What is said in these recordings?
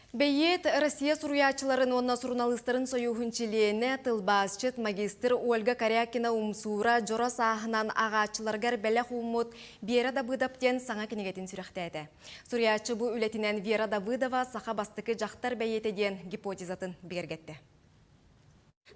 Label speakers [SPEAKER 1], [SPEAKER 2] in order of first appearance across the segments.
[SPEAKER 1] Бэйиэт Россия суруйааччыларын уонна суруналыыстарын сойууһун чилиэнэ, тылбаасчыт, магистр Ольга Корякина Умсуура дьоро сааһынан ааҕааччыларыгар бэлэх ууммут Вера Давыдов диэн саҥа кинигэтин сүрэхтээтэ. Суруйааччы бу үлэтинэн Вера Давыдова саха бастакы дьахтар бэйиэтэ диэн гипотезатын бигэргэттэ.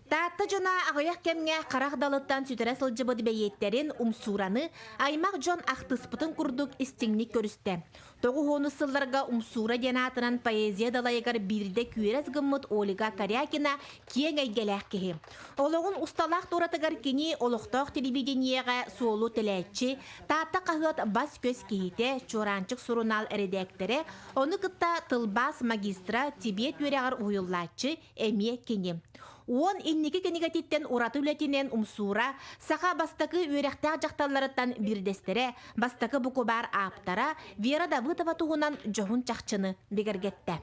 [SPEAKER 2] Таатта дьоно аҕыйах кэмҥэ харах далыттан сүтэрэ сылдьыбыт бэйиэттэрин Умсуураны аймах дьон ахтыспытын курдук истиҥник көрүстэ. Тоҕус сылларга Умсуура диэн аатынан поэзия далайыгар биирдэ күөрэс гыммыт Ольга Корякина киэҥ эйгэлээх киһи. Олоҕун усталаах туоратыгар кини олохтоох телевидениеҕэ суолу тэлээччи, Таатта хаһыат бас-көс киһитэ, Чуораанчык сурунаал эрэдээктэрэ, ону кытта тылбаас магистра, Тибет үөрэҕэр уһуйуллааччы, эмиэ кини. Уон инники кинигэтиттэн ураты үлэтинэн Умсуура саха бастакы үөрэхтээх дьахталларыттан биирдэстэрэ, бастакы букубаар ааптара Вера Давыдова туһунан дьоһун чахчыны бигэргэттэ.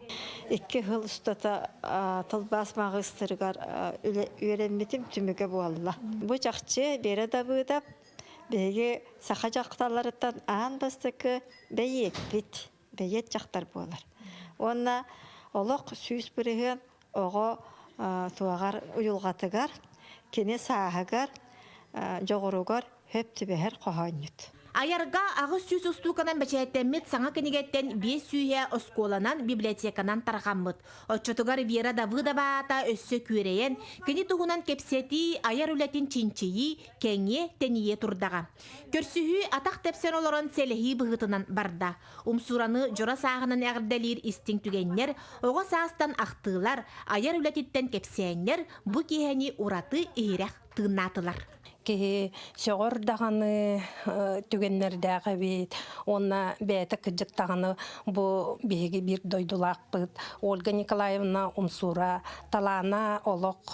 [SPEAKER 3] Икки сыл устата тылбаас маҕыстырыгар үөрэммитим түмүгэ буолла. Бу чахчы Вера Давыдов биһиги саха дьахталларыттан аан бастакы бэйиэппит. бэйиэт дьахтар буолар. Уонна олох 100% оҕо туоҕар уйулҕатыгар, кини сааһыгар, дьоҕуругар хөп түбэһэр хоһоонньут.
[SPEAKER 2] Айарга 800 устууканан бэчээттэммит саҥа кинигэттэн биэс сүүһэ оскуоланан, библиотеканан тарҕаммыт. Оччотугар Вера Давыдова аата өссө күөрэйэн, кини туһунан кэпсэтии, айар үлэтин чинчийии кэҥиэ, тэнийиэ турдаҕа. Көрсүһүү атах тэпсэн олорон сэлэһии быһыытынан барда. Умсуураны дьоро сааһынан эҕэрдэлиир истиҥ түгэннэр, оҕо саастан ахтыылар, айар үлэтиттэн кэпсээннэр бу киэһэни ураты иһирэх тыыннаатылар.
[SPEAKER 4] Киһи сөҕөр даҕаны түгэннэрдээх эбит уонна бэйэтэ кырдьык даҕаны бу биһиги биир дойдулаахпыт Ольга Николаевна Умсуура талаана олох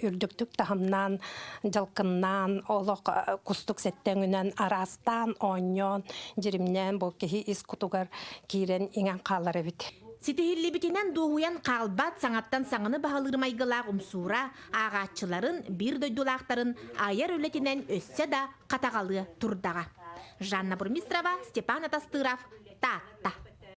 [SPEAKER 4] үрдүктүк таһымнаан дьалкыннаан олох кустук сэттэҥинэн араастаан оонньоон дьиримнээн бу киһи ис кутугар киирэн иҥэн хаалар эбит.
[SPEAKER 2] Ситиһиллибитинэн дуоһуйан хаалбат саҥаттан саҥаны баһылыыр майгылаах Умсуура ааҕааччыларын, биир дойдулаахтарын айар үлэтинэн өссө да хатаҕалыа турдаҕа. Жанна Бурмистрова, Степан Атастыров, Таатта.